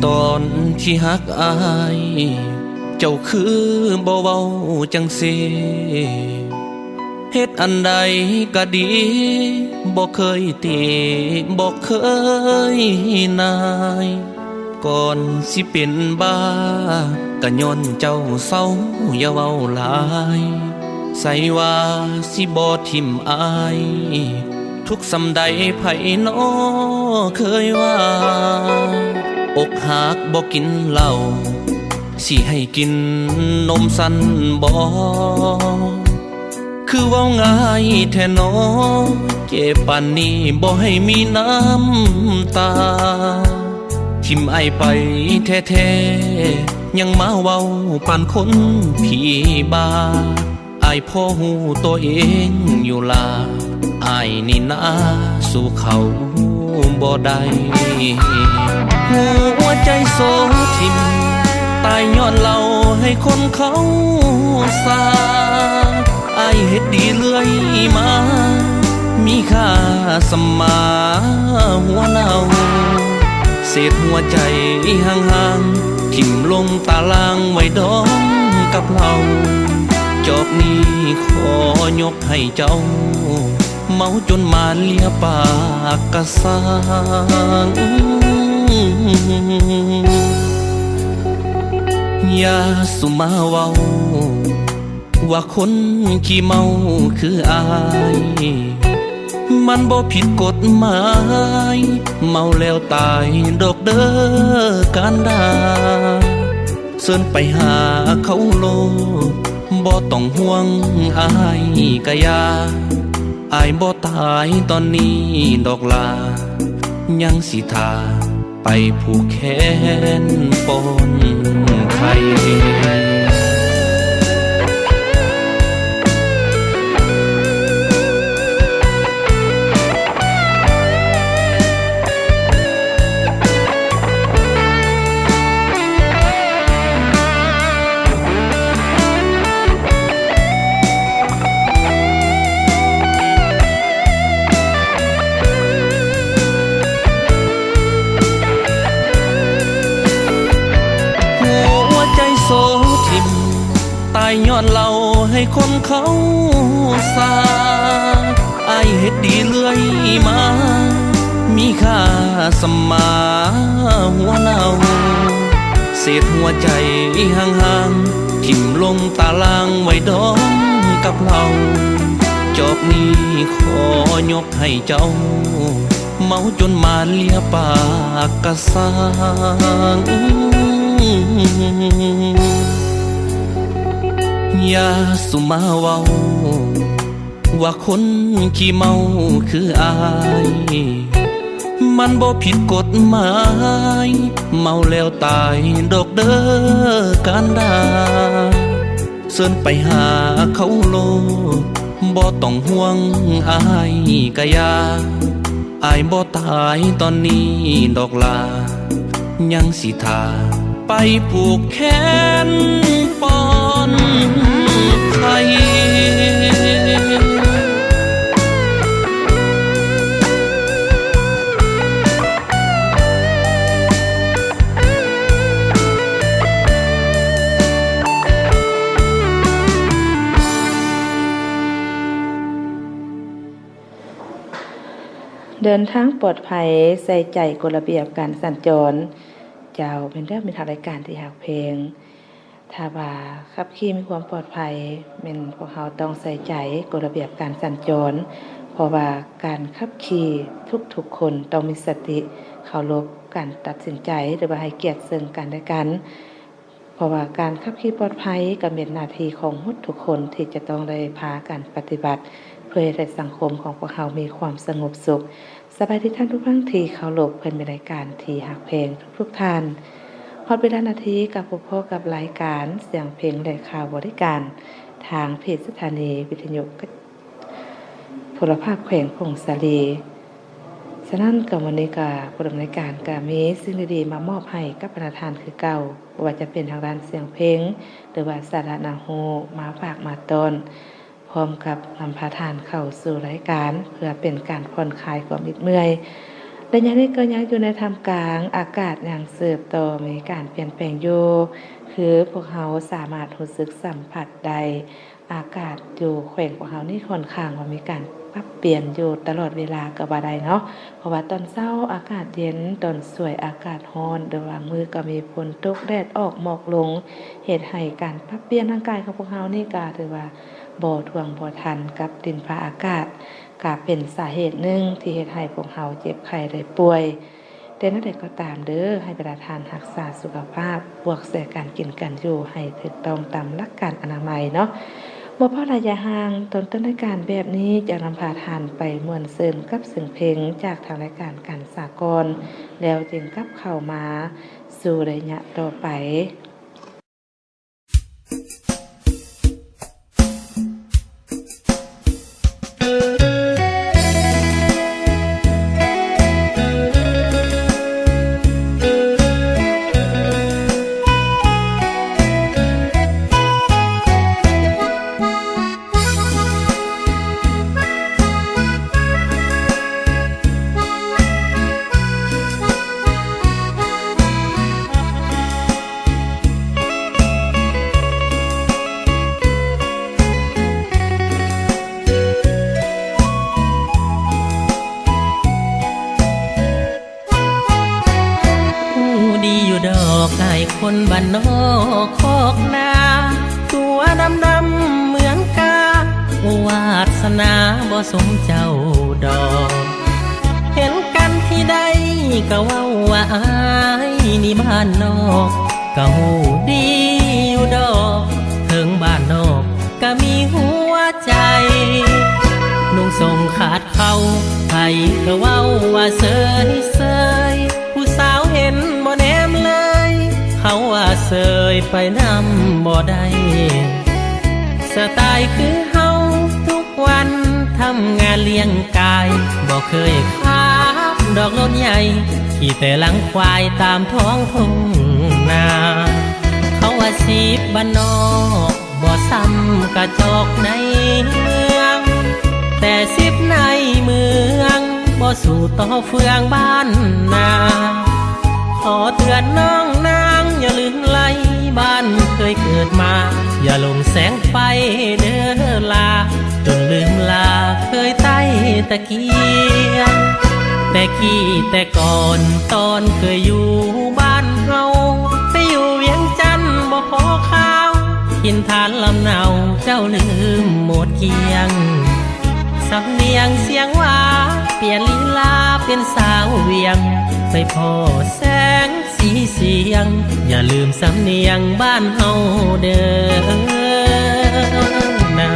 ຕອນທີ່ຮັກອ້າຍ ເຈົ້າຄືບໍ່ເວົ້າຈັ່ງຊີ້? ເຮັດອັນໃດກະດີ ບໍ່ເຄີຍຕິ ບໍ່ເຄີຍນາຍ. ກ່ອນຊິເປັນບ້າ ກະຍ້ອນເຈົ້າເຊົາຢ່າເວົ້າຫຼາຍ. ໃສວ່າຊິບໍ່ຖິ້ມອ້າຍ ທຸກສ່ຳໃດໃຜນໍເຄີຍວ່າ ອົກຫັກບໍ່ກິນເຫຼົ້າ ຊິໃຫ້ກິນນົມຊັ້ນບໍ? ຄືເວົ້າງ່າຍແທ້ນໍ ເຈັບປານນີ້ບໍ່ໃຫ້ມີນ້ຳຕາ. ຖິ້ມອ້າຍໄປແທ້ໆ ຍັງມາເວົ້າປານຄົນຜີບ້າ. ອ້າຍພໍຮູ້ໂຕເອງຢູ່ລະ ອ້າຍນີ້ນາສູ້ເຂົາບໍ່ໄດ້. ຫົວໃຈໂສຖິ້ມ ຕາຍຍ້ອນເຫຼົ້າໃຫ້ຄົນເຂົາສາ. ອ້າຍເຮັດດີເລື້ອຍມາ ມີຄ່າສ່ຳໝາຫົວເນົ່າ. ເສດຫົວໃຈຫ້າງໆ ຖິ້ມລົງຕາລ່າງໄວ້ດອງກັບເຫຼົ້າ. ຈອກນີ້ຂໍຍົກໃຫ້ເຈົ້າ ເມົາຈົນມາເລຍປາກກະສັງ. ຢ່າສູ່ມາເວົ້າ ວ່າຄົນຂີ້ເມົາຄືອ້າຍ ມັນບໍ່ຜິດກົດໝາຍ ເມົາແລ້ວຕາຍດອກເດີການດາ. ເຊີນໄປຫາເຂົາໂລດ ບໍ່ຕ້ອງຫ່ວງອ້າຍກະຢ່າ. ອ້າຍບໍ່ຕາຍຕອນນີ້ດອກຫຼ້າ ຍັງຊິຖ້າ ໄປຜູກແຂນປ່ອນໄຂ່. ຫົວໃຈໂສຖິ້ມ ຕາຍຍ້ອນເຫຼົ້າໃຫ້ຄົນເຂົາສາ. ອ້າຍເຮັດດີເລື້ອຍມາ ມີຄ່າສ່ຳໝາຫົວເນົ່າ. ເສດຫົວໃຈຫ້າງໆ ຖິ້ມລົງຕາລ່າງໄວ້ດອງກັບເຫຼົ້າ. ຈອກນີ້ຂໍຍົກໃຫ້ເຈົ້າ ເມົາຈົນມາເລຍປາກກະສັງ. ຢ່າສູ່ມາເວົ້າ ວ່າຄົນຂີ້ເມົາຄືອ້າຍ ມັນບໍ່ຜິດກົດໝາຍ ເມົາແລ້ວຕາຍດອກເດີການດາ. ເຊີນໄປຫາເຂົາໂລດ ບໍ່ຕ້ອງຫ່ວງອ້າຍກະຢ່າ. ອ້າຍບໍ່ຕາຍຕອນນີ້ດອກຫຼ້າ ຍັງຊິຖ້າໄປຜູກແຂນປ່ອນໄຂ່. ເດີນທາງປອດໄພ ໃສ່ໃຈກົດລະບຽບການສັນຈອນ. ເຈົ້າ ແມ່ນແລ້ວ ມິດຮັກລາຍການທີ່ຮັກແພງ. ຖ້າວ່າຂັບຂີ່ມີຄວາມປອດໄພ ແມ່ນພວກເຮົາຕ້ອງໃສ່ໃຈກົດລະບຽບການສັນຈອນ, ເພາະວ່າການຂັບຂີ່ທຸກໆຄົນຕ້ອງມີສະຕິ, ເຄົາລົບການຕັດສິນໃຈ ຫຼືວ່າໃຫ້ກຽດເຊິ່ງກັນແລະກັນ. ເພາະວ່າການຂັບຂີ່ປອດໄພກໍແມ່ນໜ້າທີ່ຂອງໝົດທຸກຄົນທີ່ຈະຕ້ອງໄດ້ພາກັນປະຕິບັດ ເພື່ອເຮັດໃຫ້ສັງຄົມຂອງພວກເຮົາມີຄວາມສະຫງົບສຸກ. ສະບາຍດີທ່ານຜູ້ຟັງທີ່ເຄົາລົບ, ເພື່ອນມິດລາຍການທີ່ຮັກແພງທຸກໆທ່ານ. ຮອດເວລານາທີກັບພົບພໍ້ກັບລາຍການສຽງເພງ ແລະ ຂ່າວບໍລິການ ທາງເພຈສະຖານີວິທະຍຸໂທລະພາບແຂວງຜົ້ງສາລີ. ສະນັ້ນກໍມື້ນີ້ກໍຜູ້ດຳເນີນການກໍມີສິ່ງດີໆມາມອບໃຫ້ກັບບັນດາທ່ານຄືເກົ່າ, ບໍ່ວ່າຈະເປັນທາງດ້ານສຽງເພງ ຫຼືວ່າສາລະໜ້າຮູ້ມາຝາກມາຕ້ອນ, ພ້ອມກັບນຳພາທ່ານເຂົ້າສູ່ລາຍການ ເພື່ອເປັນການຜ່ອນຄາຍຄວາມອິດເມື່ອຍ. ໄລຍະນີ້ກໍຍັງຢູ່ໃນທ່າມກາງອາກາດຍັງສືບຕໍ່ມີການປ່ຽນແປງຢູ່, ຄືພວກເຮົາສາມາດຮູ້ສຶກສຳຜັດໄດ້ ອາກາດຢູ່ແຂວງຂອງເຮົານີ້ຂ້ອນຂ້າງວ່າມີການປັບປ່ຽນຢູ່ຕະຫຼອດເວລາກໍວ່າໄດ້ເນາະ, ເພາະວ່າຕອນເຊົ້າອາກາດເຢັນ, ຕອນສວຍອາກາດຮ້ອນ, ຫຼືບາງມື້ກໍມີຝົນຕົກ, ແດດອອກ, ໝອກລົງ, ເຮັດໃຫ້ການປັບປ່ຽນຮ່າງກາຍຂອງພວກເຮົານີ້ກໍຖືວ່າບໍ່ທ່ວງບໍ່ທັນກັບດິນຟ້າອາກາດ, ກໍເປັນສາເຫດໜຶ່ງທີ່ເຮັດໃຫ້ພວກເຮົາເຈັບໄຂ້ໄດ້ປ່ວຍ. ແຕ່ແນວໃດກໍຕາມເດີ້, ໃຫ້ບັນດາທ່ານຮັກສາສຸຂະພາບ, ບວກໃສ່ການກິນການຢູ່ໃຫ້ຖືກຕ້ອງຕາມຫຼັກການອະນາໄມເນາະ. ບໍ່ພໍລະຍະຫ່າງ, ຕອນຕົ້ນລາຍການແບບນີ້ຈະນຳພາທ່ານໄປມ່ວນຊື່ນກັບສຽງເພງຈາກທາງລາຍການການສາກອນ, ແລ້ວຈຶ່ງກັບເຂົ້າມາສູ່ໄລຍະຕໍ່ໄປ. ຮູ້ດີຢູ່ດອກອ້າຍຄົນບ້ານນອກຄອກນາ, ຕົວດຳໆເໝືອນກາ, ໂອ້ ວາດສະໜາບໍ່ສົມເຈົ້າດອກ. ເຫັນກັນທີໃດກໍເວົ້າວ່າອ້າຍນີ້ບ້ານນອກ, ກໍຮູ້ດີຢູ່ດອກ ເຖິງບ້ານນອກກໍມີຫົວໃຈ. ນຸ່ງສົ້ງຂາດ ເຂົາໃຜກໍເວົ້າວ່າເຊີຍເຊີຍ, ຜູ້ສາວເຫັນບໍ່ແນມເລີຍ, ເຂົາວ່າເຊີຍໄປນຳບໍ່ໄດ້. ສະໄຕລ໌ຄືເຮົາທຸກວັນທຳງານລ້ຽງກາຍ, ບໍ່ເຄີຍຂາບດອກລົດໃຫຍ່, ຂີ່ແຕ່ຫຼັງຄວາຍຕາມທ້ອງທົ່ງນາ. ເຂົາວ່າຊີບບ້ານນອກ ບໍ່ສ່ຳກະຈອກໃນເມືອງ, ແຕ່ຊີບໃນເມືອງບໍ່ສູ້ຕໍ່ເຟືອງບ້ານນາ. ຂໍເຕືອນນ້ອງນາງຢ່າລືມໄຫຼບ້ານເຄີຍເກີດມາ, ຢ່າຫຼົງແສງໄຟເດີຫຼ້າ, ຈົນລືມລາເຄີຍໄຕ້ຕະກຽງ. ແຕ່ກີ້ແຕ່ ກ່ອນຕອນເຄີຍຢູ່ບ້ານເຮົາ, ໄປຢູ່ວຽງຈັນບໍ່ພໍຄາວ, ຖິ່ນຖານລຳເນົາເຈົ້າລືມໝົດກ້ຽງ. ສຳນຽງສຽງຫວານປ່ຽນລີລາເປັນສາວວຽງ, ໄປພໍ້ແສງສີສຽງ, ຢ່າລືມສຳນຽງບ້ານເຮົາເດີນາ.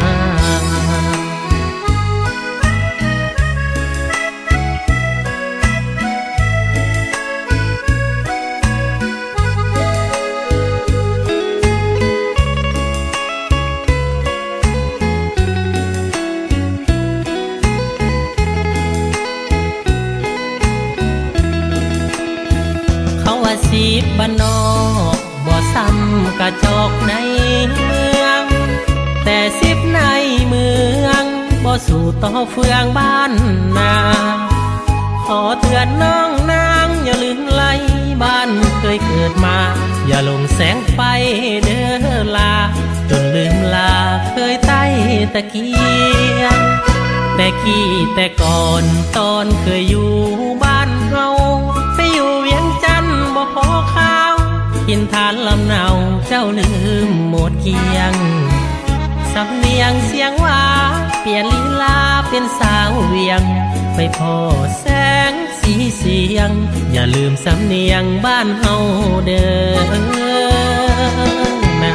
ເຂົາວ່າຊີບບ້ານນອກ ບໍ່ສ່ຳກະຈອກໃນເມືອງ, ແຕ່ຊີບໃນເມືອງບໍ່ສູ້ຕໍ່ເຟືອງບ້ານນາ. ຂໍເຕືອນນ້ອງນາງຢ່າລືມໄຫຼບ້ານເຄີຍເກີດມາ, ຢ່າຫຼົງແສງໄຟເດີຫຼ້າ, ຈົນລືມລາເຄີຍໄຕ້ຕະກຽງ. ແຕ່ກີ້ແຕ່ກ່ອນຕອນເຄີຍຢູ່ບ້ານເຮົາ, ໄປຢູ່ວຽງຈັນບໍ່ພໍຄາວ, ຖິ່ນຖານລຳເນົາເຈົ້າລືມໝົດກ້ຽງ. ສຳນຽງສຽງຫວານປ່ຽນລີລາເປັນສາວວຽງ, ໄປພໍ້ແສງ ສີສຽງ, ຢ່າລືມສຳນຽງບ້ານເຮົາເດີນາ.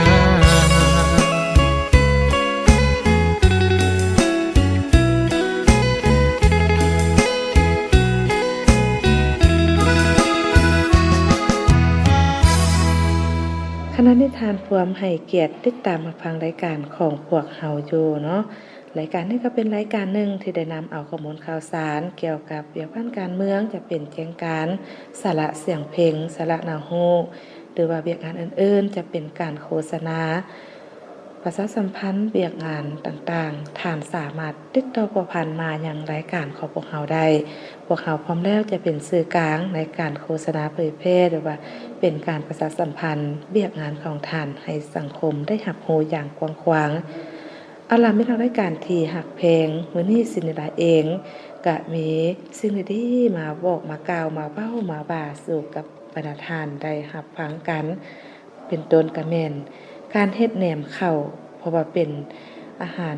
ຂະນະນີ້ທ່ານພວມໃຫ້ກຽດຕິດຕາມຮັບຟັງລາຍການຂອງພວກເຮົາຢູ່ເນາະ. ລາຍການນີ້ກໍເປັນລາຍການໜຶ່ງທີ່ໄດ້ນຳເອົາຂໍ້ມູນຂ່າວສານກ່ຽວກັບວຽກງານການເມືອງ, ຈະເປັນແຈ້ງການ, ສາລະສຽງເພງ, ສາລະໜ້າຮູ້ ຫຼືວ່າວຽກງານອື່ນໆ, ຈະເປັນການໂຄສະນາ, ປະຊາສຳພັນວຽກງານຕ່າງໆ, ທ່ານສາມາດຕິດຕໍ່ພົວພັນມາຍັງລາຍການຂອງພວກເຮົາໄດ້. ພວກເຮົາພ້ອມແລ້ວຈະເປັນສື່ກາງໃນການໂຄສະນາເຜີຍແຜ່ ຫຼືວ່າເປັນການປະຊາສຳພັນວຽກງານຂອງທ່ານໃຫ້ສັງຄົມໄດ້ຮັບຮູ້ຢ່າງກວ້າງຂວາງ. ເອົາລະ ມິດຮອກລາຍການທີ່ຮັກແພງ, ມື້ນີ້ຊິນດາເອງກະມີສິ່ງດີໆມາບອກມາກ່າວມາເວົ້າມາວ່າສູ່ກັບບັນດາທ່ານໄດ້ຮັບຟັງກັນ ເປັນຕົ້ນກະແມ່ນການເຮັດແໜມເຂົ້າ ເພາະວ່າເປັນອາຫານ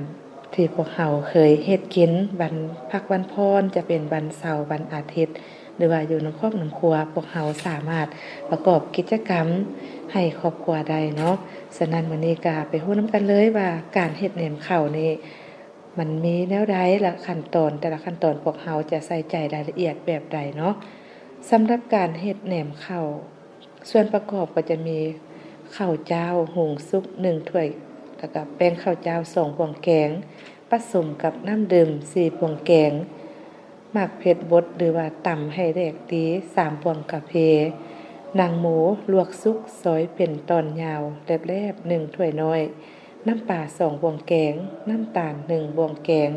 ທີ່ພວກເຮົາເຄີຍເຮັດກິນວັນພັກວັນຜ່ອນ ຈະເປັນວັນເສົາວັນອາທິດ ຫຼືວ່າຢູ່ນຳຄອບນຳຄົວ ພວກເຮົາສາມາດປະກອບກິດຈະກຳໃຫ້ຄອບຄົວໄດ້ເນາະ. ສະນັ້ນ ມື້ນີ້ກະໄປຮູ້ນຳກັນເລີຍວ່າການເຮັດແໜມເຂົ້ານີ້ ມັນມີແນວໃດ ແລະ ຂັ້ນຕອນ ແຕ່ລະຂັ້ນຕອນພວກເຮົາຈະໃສ່ໃຈລາຍລະອຽດແບບໃດເນາະ. ສຳລັບການເຮັດແໜມເຂົ້າ ສ່ວນປະກອບກໍຈະມີເຂົ້າຈ້າວຫຸງສຸກໜຶ່ງຖ້ວຍ ແລ້ວກະແປ້ງເຂົ້າຈ້າວສອງບ່ວງແກງ ປະສົມກັບນ້ຳດື່ມສີ່ບ່ວງແກງ, ໝາກເຜັດບົດ ຫຼືວ່າຕຳໃຫ້ແຫຼກຕີ ສາມບ່ວງກາເຟ, ໜັງໝູລວກສຸກຊອຍເປັນຕອນຍາວແຫຼບໆ ໜຶ່ງຖ້ວຍນ້ອຍ, ນ້ຳປາສອງບ່ວງແກງ, ນ້ຳຕານໜຶ່ງບ່ວງແກງ,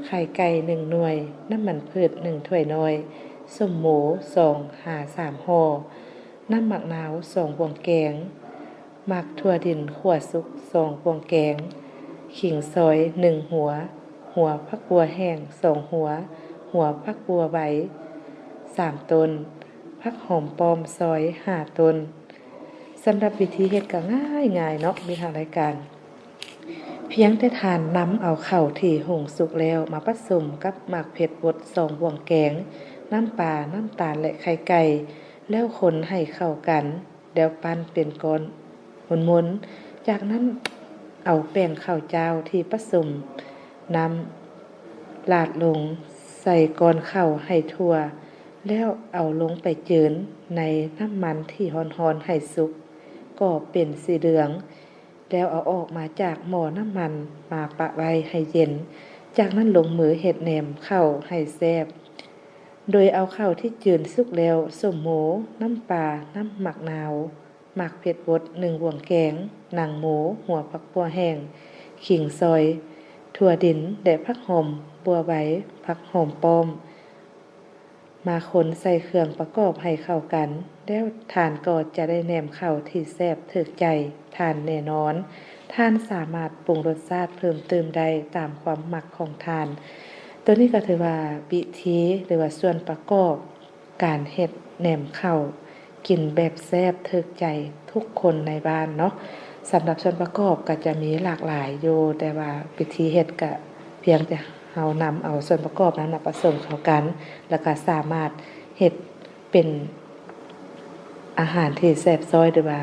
ໄຂ່ໄກ່ໜຶ່ງໜ່ວຍ, ນ້ຳມັນພືດໜຶ່ງຖ້ວຍນ້ອຍ, ສົ້ມໝູສອງຫາສາມຫໍ່, ນ້ຳໝາກນາວສອງບ່ວງແກງ, ໝາກຖົ່ວດິນຂົ້ວສຸກສອງບ່ວງແກງ, ຂີງຊອຍໜຶ່ງຫົວ, ຫົວຜັກບົ່ວແຫ້ງສອງຫົວ, ຫົວຜັກບົ່ວໃບສາມຕົ້ນ, ຜັກຫອມປ້ອມຊອຍຫ້າຕົ້ນ. ສຳລັບວິທີເຮັດກໍງ່າຍໆເນາະ ມີທາງລາຍການ ພຽງແຕ່ທ່ານນຳເອົາເຂົ້າທີ່ຫຸງສຸກແລ້ວມາປະສົມກັບໝາກເຜັດບົດສອງບ່ວງແກງ, ນ້ຳປາ, ນ້ຳຕານ ແລະ ໄຂ່ໄກ່ ແລ້ວຄົນໃຫ້ເຂົ້າກັນ ແລ້ວປັ້ນເປັນກ້ອນມົນໆ. ຈາກນັ້ນເອົາແປ້ງເຂົ້າຈ້າວທີ່ປະສົມນ້ຳລາດລົງໃສ່ກ້ອນເຂົ້າໃຫ້ທົ່ວ ແລ້ວເອົາລົງໄປຈືນໃນນ້ຳມັນທີ່ຮ້ອນໆໃຫ້ສຸກ ກໍເປັນສີເຫຼືອງ ແລ້ວເອົາອອກມາຈາກໝໍ້ນ້ຳມັນມາປະໄວ້ໃຫ້ເຢັນ. ຈາກນັ້ນລົງມືເຮັດແໜມເຂົ້າໃຫ້ແຊບ ໂດຍເອົາເຂົ້າທີ່ຈືນສຸກແລ້ວ, ສົ້ມໝູ, ນ້ຳປາ, ນ້ຳໝາກນາວ, ໝາກເຜັດບົດໜຶ່ງບ່ວງແກງ, ໜັງໝູ, ຫົວຜັກບົ່ວແຫ້ງ, ຂີງຊອຍ, ຖົ່ວດິນ ແລະ ຜັກຫອມບົ່ວໃບ, ຜັກຫອມປ້ອມ ມາຄົນໃສ່ເຄື່ອງປະກອບໃຫ້ເຂົ້າກັນ ແລ້ວທ່ານກໍຈະໄດ້ແໜມເຂົ້າທີ່ແຊບຖືກໃຈທ່ານແນ່ນອນ. ທ່ານສາມາດປຸງລົດຊາດເພີ່ມຕື່ມໄດ້ຕາມຄວາມມັກຂອງທ່ານ. ໂຕນີ້ກໍຖືວ່າວິທີ ຫຼືວ່າສ່ວນປະກອບການເຮັດແໜມເຂົ້າ ກິນແບບແຊບຖືກໃຈທຸກຄົນໃນບ້ານເນາະ. ສຳລັບສ່ວນປະກອບກໍຈະມີຫຼາກຫຼາຍຢູ່, ແຕ່ວ່າວິທີເຮັດກໍພຽງແຕ່ເຮົານຳເອົາສ່ວນປະກອບນັ້ນມາປະສົມເຂົ້າກັນ ແລ້ວກໍສາມາດເຮັດເປັນອາຫານທີ່ແຊບຊ້ອຍ ຫຼືວ່າ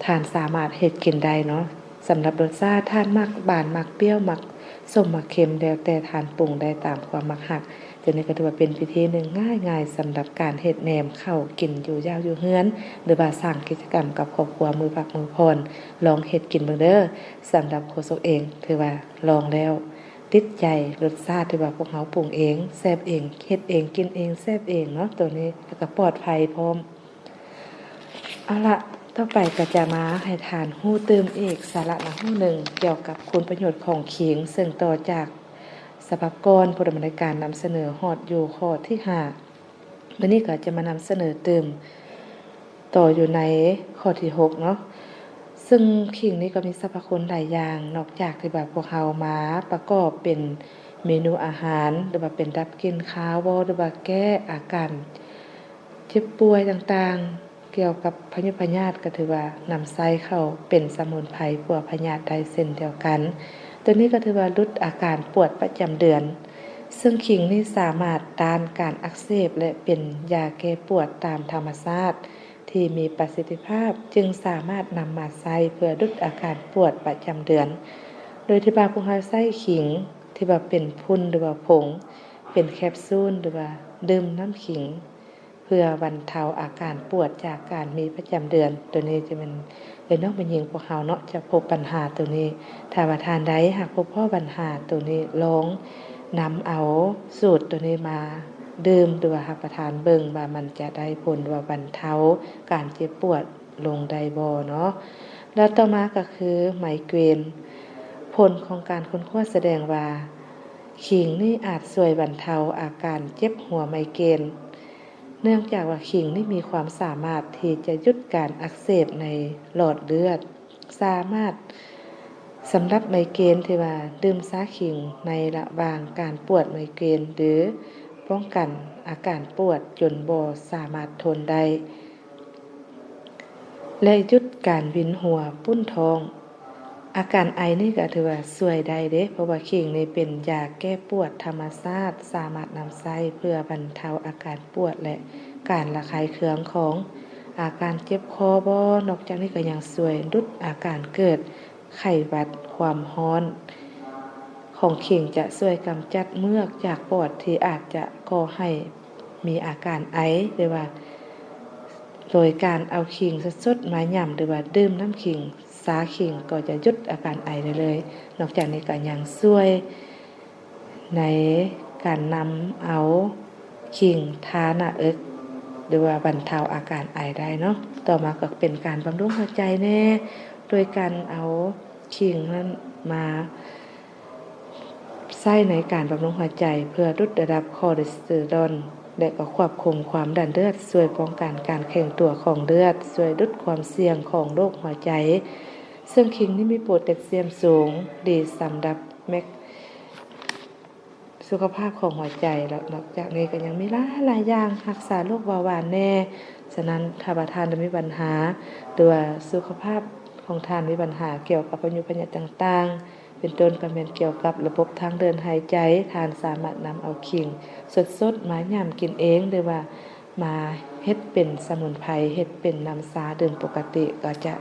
ທ່ານສາມາດເຮັດກິນໄດ້ເນາະ. ສຳລັບລົດຊາດ ທ່ານມັກຫວານ ມັກປ່ຽວ ມັກສົ້ມ ມັກເຄັມ ແລ້ວແຕ່ທ່ານປຸງໄດ້ຕາມຄວາມມັກຮັກ. ໂຕນີ້ກໍຖືວ່າເປັນວິທີໜຶ່ງງ່າຍໆ ສຳລັບການເຮັດແໜມເຂົ້າກິນຢູ່ເຮືອນ ຫຼືວ່າສ້າງກິດຈະກຳກັບຄອບຄົວມື້ພັກມື້ຜ່ອນ. ລອງເຮັດກິນເບິ່ງເດີ. ສຳລັບໂຄສົກເອງ ຖືວ່າລອງແລ້ວຕິດໃຈ, ລົດຊາດຖືວ່າພວກເຮົາປຸງເອງ ແຊບເອງ, ເຮັດເອງ ກິນເອງ ແຊບເອງເນາະ ໂຕນີ້ ແລ້ວກໍປອດໄພພ້ອມ. ເອົາລະ ຕໍ່ໄປກໍຈະມາໃຫ້ທ່ານຮູ້ຕື່ມອີກສາລະໜ້າຮູ້ໜຶ່ງກ່ຽວກັບຄຸນປະໂຫຍດຂອງຂີງ ເຊິ່ງຕໍ່ຈາກສະບັບກ່ອນ ຜູ້ດຳເນີນການນຳສະເໜີຮອດຢູ່ຂໍ້ທີຫ້າ. ມື້ນີ້ກໍຈະມານຳສະເໜີຕື່ມຕໍ່ຢູ່ໃນຂໍ້ທີຫົກເນາະ. ເຊິ່ງຂີງນີ້ກໍມີສັບພະຄຸນຫຼາຍຢ່າງ, ນອກຈາກທີ່ວ່າພວກເຮົາມາປະກອບເປັນເມນູອາຫານ ຫຼືວ່າເປັນດັບກິ່ນຄາວບໍ ຫຼືວ່າແກ້ອາການ ເຈັບປ່ວຍຕ່າງໆ ກ່ຽວກັບພະຍຸພະຍາດ ກໍຖືວ່ານຳໃຊ້ເຂົ້າເປັນສະໝຸນໄພປົວພະຍາດໄດ້ເຊັ່ນດຽວກັນ. ໂຕນີ້ກໍຖືວ່າຫຼຸດອາການປວດປະຈຳເດືອນ, ເຊິ່ງຂີງນີ້ສາມາດຕ້ານການອັກເສບ ແລະ ເປັນຢາແກ້ປວດຕາມທຳມະຊາດທີ່ມີປະສິດທິພາບ, ຈຶ່ງສາມາດນຳມາໃຊ້ເພື່ອຫຼຸດອາການປວດປະຈຳເດືອນ ໂດຍທີ່ວ່າພວກເຮົາໃຊ້ຂີງທີ່ວ່າເປັນຝຸ່ນ ຫຼືວ່າຜົງ, ເປັນແຄບຊູນ ຫຼືວ່າດື່ມນ້ຳຂີງ. ເພື່ອບັນເທົາອາການປວດຈາກການມີປະຈຳເດືອນ. ໂຕນີ້ຈະແມ່ນເອື້ອຍນ້ອງແມ່ຍິງພວກເຮົາເນາະ ຈະພົບບັນຫາໂຕນີ້. ຖ້າວ່າທ່ານໃດຫາກພົບພໍ້ບັນຫາໂຕນີ້ ລອງນຳເອົາສູດໂຕນີ້ມາດື່ມ ຫຼືວ່າຮັບປະທານເບິ່ງວ່າມັນຈະໄດ້ຜົນ ຫຼືວ່າບັນເທົາການເຈັບປວດລົງໄດ້ບໍ່ເນາະ. ແລ້ວຕໍ່ມາກໍຄືໄມເກຣນ. ຜົນຂອງການຄົ້ນຄວ້າສະແດງວ່າ ຂີງນີ້ອາດຊ່ວຍບັນເທົາອາການເຈັບຫົວໄມເກຣນ. ເນື່ອງຈາກວ່າຂີງນີ້ມີຄວາມສາມາດທີ່ຈະຢຸດການອັກເສບໃນຫຼອດເລືອດ, ສາມາດ ສຳລັບໄມເກຣນທີ່ວ່າດື່ມຊາຂີງໃນລະຫວ່າງການປວດໄມເກຣນ ຫຼືປ້ອງກັນອາການປວດຈົນບໍ່ສາມາດທົນໄດ້ ແລະ ຢຸດການວິນຫົວປຸ້ນທ້ອງ. ອາການໄອນີ້ກໍຖືວ່າຊ່ວຍໄດ້ເດ້ ເພາະວ່າຂີງນີ້ເປັນຢາແກ້ປວດທຳມະຊາດ ສາມາດນຳໃຊ້ເພື່ອບັນເທົາອາການປວດ ແລະ ການລະຄາຍເຄືອງຂອງອາການເຈັບຄໍບໍ່. ນອກຈາກນີ້ກໍຍັງຊ່ວຍຫຼຸດອາການເກີດໄຂ້ຫວັດ. ຄວາມຮ້ອນຂອງຂີງຈະຊ່ວຍກຳຈັດເມືອກຈາກປອດທີ່ອາດຈະກໍ່ໃຫ້ມີອາການໄອ ຫຼືວ່າໂດຍການເອົາຂີງສົດໆມາຫຍ້ຳ ຫຼືວ່າດື່ມນ້ຳຂີງ ຊາຂີງກໍຈະຢຸດອາການໄອໄດ້ເລີຍ. ນອກຈາກນີ້ກໍຍັງຊ່ວຍໃນການນຳເອົາຂີງທາໜ້າເອິກ ຫຼືວ່າບັນເທົາອາການໄອໄດ້ເນາະ. ຕໍ່ມາກໍເປັນການບຳລຸງຫົວໃຈແດ່ ໂດຍການເອົາຂີງນັ້ນມາ ໃຊ້ໃນການບຳລຸງຫົວໃຈເພື່ອຫຼຸດລະດັບຄໍເລສເຕີຣອນ ແລະ ກໍຄວບຄຸມຄວາມດັນເລືອດ, ຊ່ວຍປ້ອງກັນການແຂງຕົວຂອງເລືອດ, ຊ່ວຍຫຼຸດຄວາມສ່ຽງຂອງໂລກຫົວໃຈ, ເຊິ່ງຂີງນີ້ມີໂປແທສຊຽມສູງ, ດີສຳລັບແມັກ ສຸຂະພາບຂອງຫົວໃຈ. ແລ້ວນອກຈາກນີ້ກໍຍັງມີຫຼາຍໆຢ່າງ, ຮັກສາໂລກເບົາຫວານແດ່. ສະນັ້ນ ຖ້າວ່າທ່ານໄດ້ມີບັນຫາ ຫຼືວ່າສຸຂະພາບຂອງທ່ານມີບັນຫາກ່ຽວກັບພະຍຸພະຍາດຕ່າງໆ, ເປັນຕົ້ນກໍແມ່ນກ່ຽວກັບລະບົບທາງເດີນຫາຍໃຈ, ທ່ານສາມາດນຳເອົາຂີງສົດໆມາຫຍ້ຳກິນເອງ ຫຼືວ່າມາເຮັດເປັນສະໝຸນໄພ, ເຮັດເປັນນ້ຳຊາດື່ມປົກກະຕິ, ກໍຈະ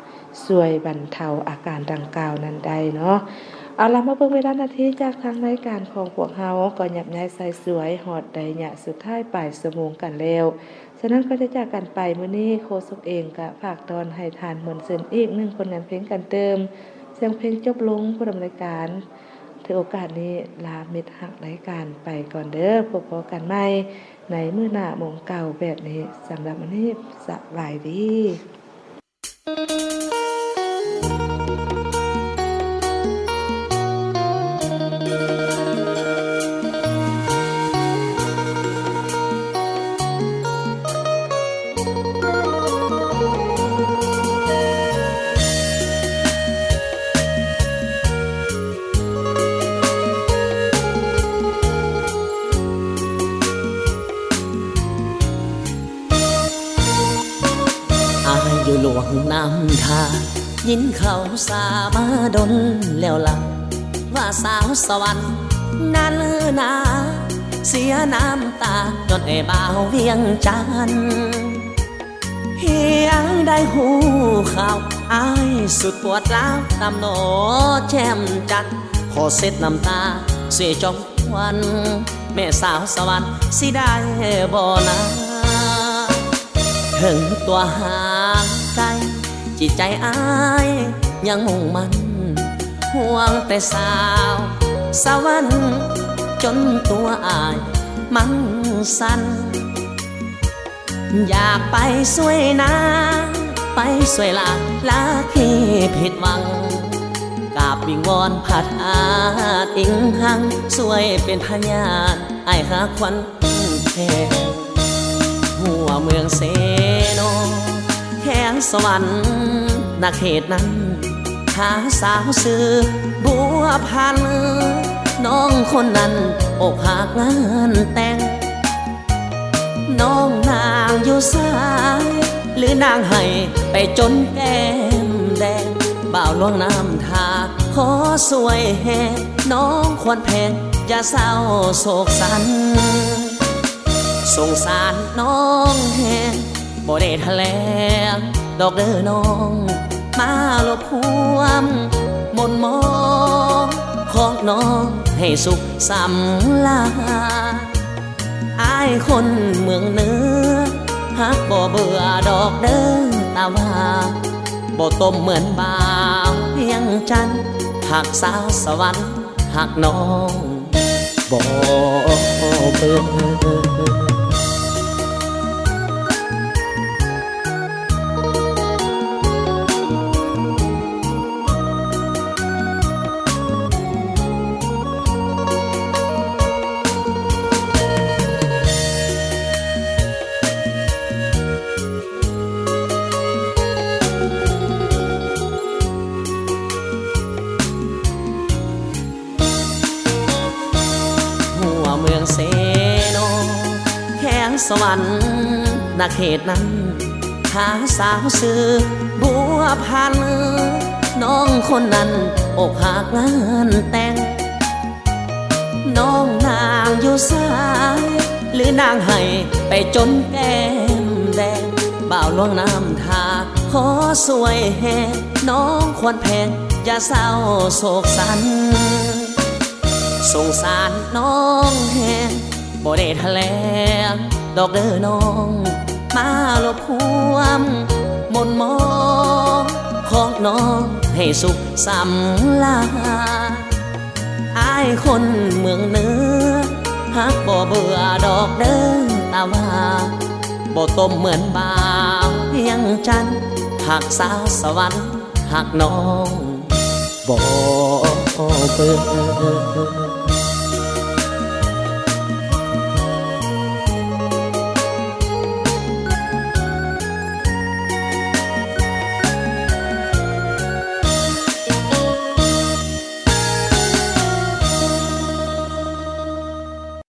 ຊ່ວຍບັນເທົາອາການດັ່ງກ່າວນັ້ນໄດ້ເນາະ. ເອົາລະ ມາເບິ່ງເວລານາທີຈາກທາງລາຍການຂອງພວກເຮົາ ກໍຫຍັບຍ້າຍສາຍສວຍຮອດໄລຍະສຸດທ້າຍປາຍຊົ່ວໂມງກັນແລ້ວ. ສະນັ້ນ ກ່ອນຈະຈາກກັນໄປມື້ນີ້ ໂຄສົກເອງກະຝາກຕ້ອນໃຫ້ທ່ານມ່ວນຊື່ນອີກໜຶ່ງຜົນງານເພງກັນຕື່ມ. ສຽງເພງຈົບລົງ, ຜູ້ດຳເນີນລາຍການຖືໂອກາດນີ້ລາມິດຮັກລາຍການໄປກ່ອນເດີ້. ພົບພໍ້ກັນໃໝ່ໃນມື້ໜ້າໂມງເກົ່າແບບນີ້. ສຳລັບມື້ນີ້ ສະບາຍດີ. ອ້າຍຢູ່ຫຼວງນ້ຳທາ ຍິນເຂົາສາມາດົນແລ້ວລະ ວ່າສາວສະຫວັນນັ້ນນາ ເສຍນ້ຳຕາຍ້ອນອ້າຍບ່າວວຽງຈັນ. ພຽງໄດ້ຮູ້ຂ່າວ ອ້າຍສຸດປວດຮ້າວ ຕຳໜໍແຈ່ມຈັນ ຂໍເຊັດນ້ຳຕາຊ່ວຍຈອມຂວັນ ແມ່ສາວສະຫວັນຊິໄດ້ບໍ່ນາ? ເຖິງຕົວຫ່າງໄກ ຈິດໃຈອ້າຍຍັງມຸ່ງໝັ້ນ ຫ່ວງແຕ່ສາວສະຫວັນ ຈົນຕົວອ້າຍມັນສັ່ນ. ຢາກໄປຊ່ວຍນາ ໄປຊ່ວຍຫຼານ ລາທີ່ຜິດຫວັງ ກາບວິງວອນພະທາດອິງຮັງ ຊ່ວຍເປັນພະຍານ ອ້າຍຮັກຂວັນແພງ ຫົວເມືອງເຊໂນ ແຂວງສະຫວັນນະເຂດນັ້ນ ຫາສາວຊື່ບົວພັນ ນ້ອງຄົນນັ້ນອົກຫັກງານແຕ່ງ ນ້ອງນາງຢູ່ໃສ ຫຼືນາງໃຫ້ໄປຈົນແກ້ມແດງ ບ່າວຫຼວງນ້ຳທາ ຂໍຊ່ວຍແຮ່ ນ້ອງຄວນແພງ ຢ່າເສົ້າໂສກສັນ ສົງສານນ້ອງແຮງ ບໍ່ໄດ້ຖະແຫຼງດອກເດີນ້ອງ ມາລົບຄວາມໝົນໝອງ ຂອງນ້ອງໃຫ້ສຸກສຳລາຍ. ອ້າຍຄົນເມືອງເໜືອ ຮັກບໍ່ເບື່ອດອກເດີ ແຕ່ວ່າບໍ່ຕົ້ມເໝືອນບ່າວວຽງຈັນ ຮັກສາວສະຫວັນ ຮັກນ້ອງບໍ່ເບື່ອ. ຫົວເມືອງເຊໂນ ແຂວງສະຫວັນນະເຂດນັ້ນ ຫາສາວຊື່ບົວພັນ ນ້ອງຄົນນັ້ນອົກຫັກງານແຕ່ງ ນ້ອງນາງຢູ່ໃສ ຫຼືນາງໄຫ້ໄປຈົນແກ້ມແດງ ບ່າວຫຼວງນ້ຳທາ ຂໍຊ່ວຍແຮ່ ນ້ອງຄວນແພງ ຢ່າເສົ້າໂສກສັນ ສົງສານນ້ອງແຮງ ບໍ່ໄດ້ຖະແຫຼງດອກເດີນ້ອງ ມາລົບຄວາມໝົນໝອງຂອງນ້ອງໃຫ້ສຸກສຳລານ. ອ້າຍຄົນເມືອງເໜືອ ຮັກບໍ່ເບື່ອດອກເດີ ແຕ່ວ່າບໍ່ຕົ້ມເໝືອນບ່າວວຽງຈັນ ຮັກສາວສະຫວັນ ຮັກນ້ອງບໍ່ເບື່ອ.